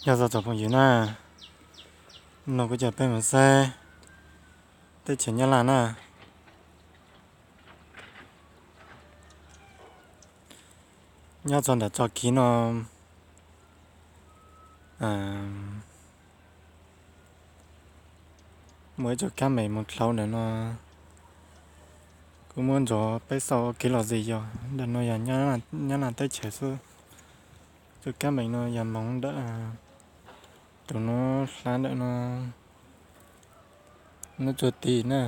Yog txog tsoom phooj ywg na, no kuv coj peb mus saib teb chaws Nyab Laj na. Nyob txog ntawm txoj kev no, muaj ib tsob kab meem mus dlhau ntawm no. Kuv muab ntsuas peb xauj kev los zis yog ntawm no yog Nyab Laj teb chaws xwb. Tsob kab meem no yog moog ntawm tus no, hlab ntawm no, nub tsuag tid na.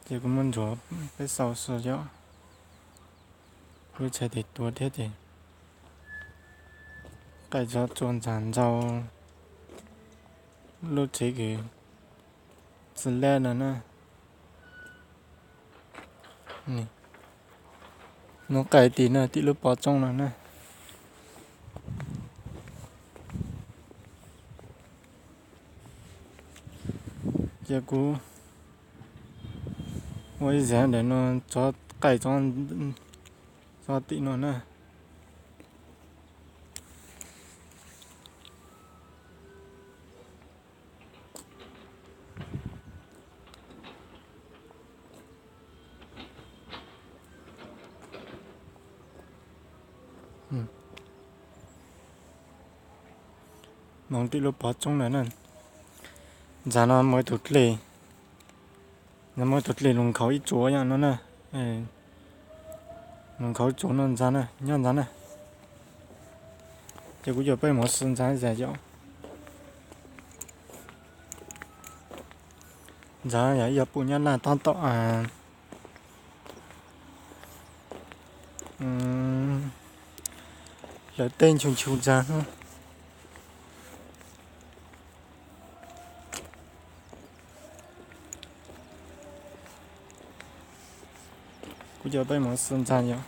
Ces kuv muab ntsuas peb xauj xwb yom. Lub tsheb tes tuav thiab ces qaij tsob tsua ntxag ntxau lub tsev kws txwj leb no na. Nub qaij tim no tim lub pov tsoob no na. Ces kuv ua ib zag ntawm no tsob qaij tsob tim no na. Moog tim lub pov tsoob ntawm na. Ntxag no muaj ib tug dlej, muaj ib tug dlej lug nkhaus ib tsuam yom no na. Lug nkhaus ib tsuam no ntxag na, nyob ntxag na. Ces kuv coj peb mus saib ntxag ib zag yom. Ntxag yog ib yog pum Nyab Laj tab tom hlawv teb nchu nchu ntxag no. Kuv coj peb mus saib ntxag yom.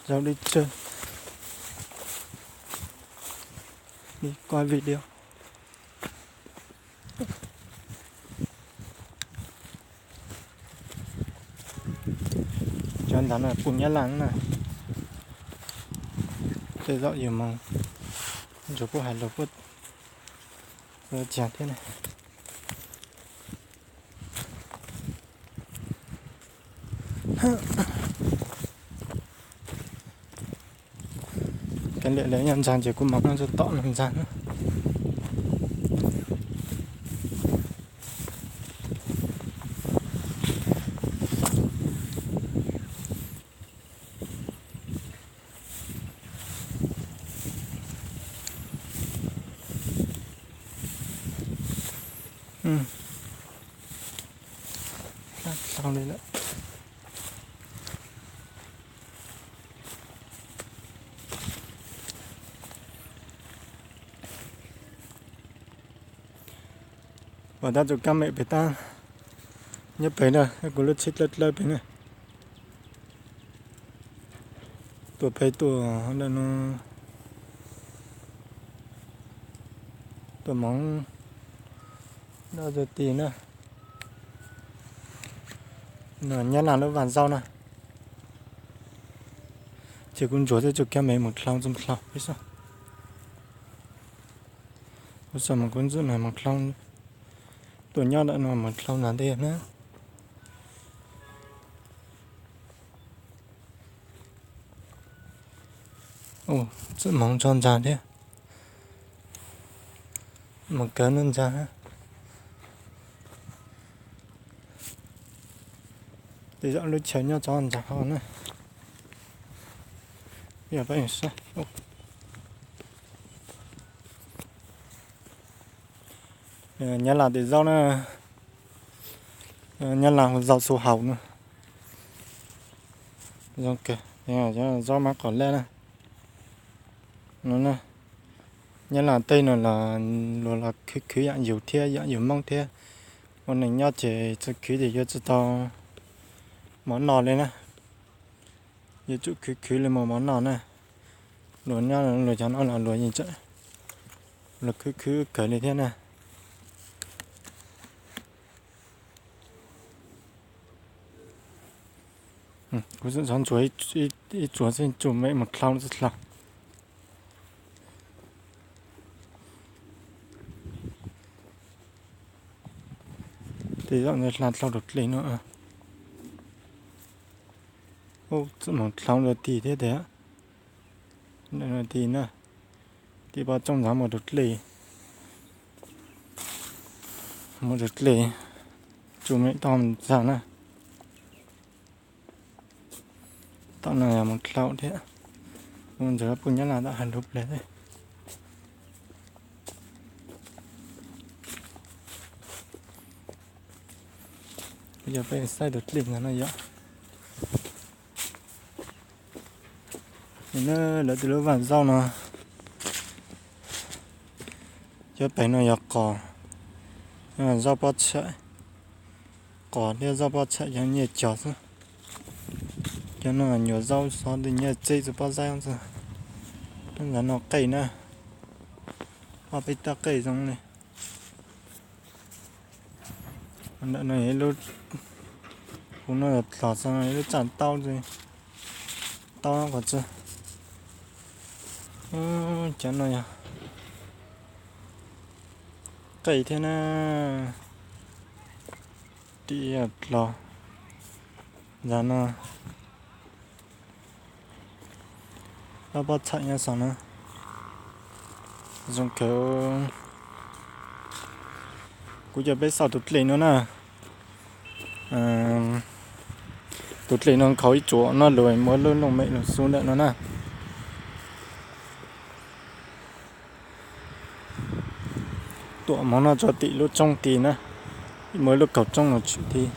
Zaum li tsawg li quay video. Cov ntawd no pum Nyab Laj na. Tej zaum yus mus ntsuas puab hais lus puab txhua tsav thiab na. Kav liam lawv nyob ntxag ces kuv mam nyob tom no ntxag na. Dlhau li lawm. Pom tab tsoom kab meem pem tab nyob pem na, kuv lub tsheb dlawb dlawb pem na. Tuam pem tuam ntawm no, tuam moov dab tsi ti na. Nyab Laj lub vaj zaub na. Ces kuv ntsuas tej tsoom kab meem mus dlhau txog dlhau peb xwb. Kuv xav mus kuv ntxim mus dlhau, tuaj nyob ntawm no mus dlhau ntag ntej na. Txawm moov tso ntxag thiab, mus kawg no ntxag. Tej zaum lub chaw nyob tso ntxag hauv na. Yog peb saib Nyab Laj tej zaub na, Nyab Laj hu zaub xu haus na. Zoo kawg, zaub mab qos laj na. No na, Nyab Laj tej no los luag los khwv khwv yam yus thiab yam yus Hmoob thiab. Ua neej nyob ces txhob khwv ces yuav tsis tau mov noj li na. Yuav tsum khwv khwv li mus mov noj na. Luag nyob luag cov no los luag yeej tseem, luag khwv khwv kawg li thiab na. Kuv txhob ntsuas ib tsuas xwb tsuas me mus dlhau txog dlhau. Tej zaum ntawd hla dlhau tus dlej no. Ub, txawm mus dlhau rau tim thiab tiag. Tim na, tim pab tsooj ntxhab mus tus dlej, mus tus dlej, tsuas me toj ntxag na. Tom no yog mus dlhau thiab, mus ntxuav puj nyab laj tom hais lub ple thiab. Yog peb saib tus dlej ntawd no yog, lawv tej lub vaj zaub no, cov pem no yog qos, zaub pob txha, qos thiab zaub pob txha yog nyiaj cog xwb. Cov no nyuam zaub xov tej nyiaj txeb txug pob zaub xwb. Ntawm no qej na, ob peb tog qej zoo li. Ntawm no yog ib lub, kuv no yog dlog xwb, ib lub tsaj taub, taub qhov txi. Cov no yog qej thiab na, ris dlog ntawm no. Ob pob txha nyob saum no zoo kawg. Kuv coj peb xauj tus dlej no na. Tus dlej no nkhaus ib tsuam no lawm, muaj lub looj mem los xub ntawm no na. Tuam mov no tso tim lub tsoob tid na, muaj lub kaum tsoob los tshwm tid.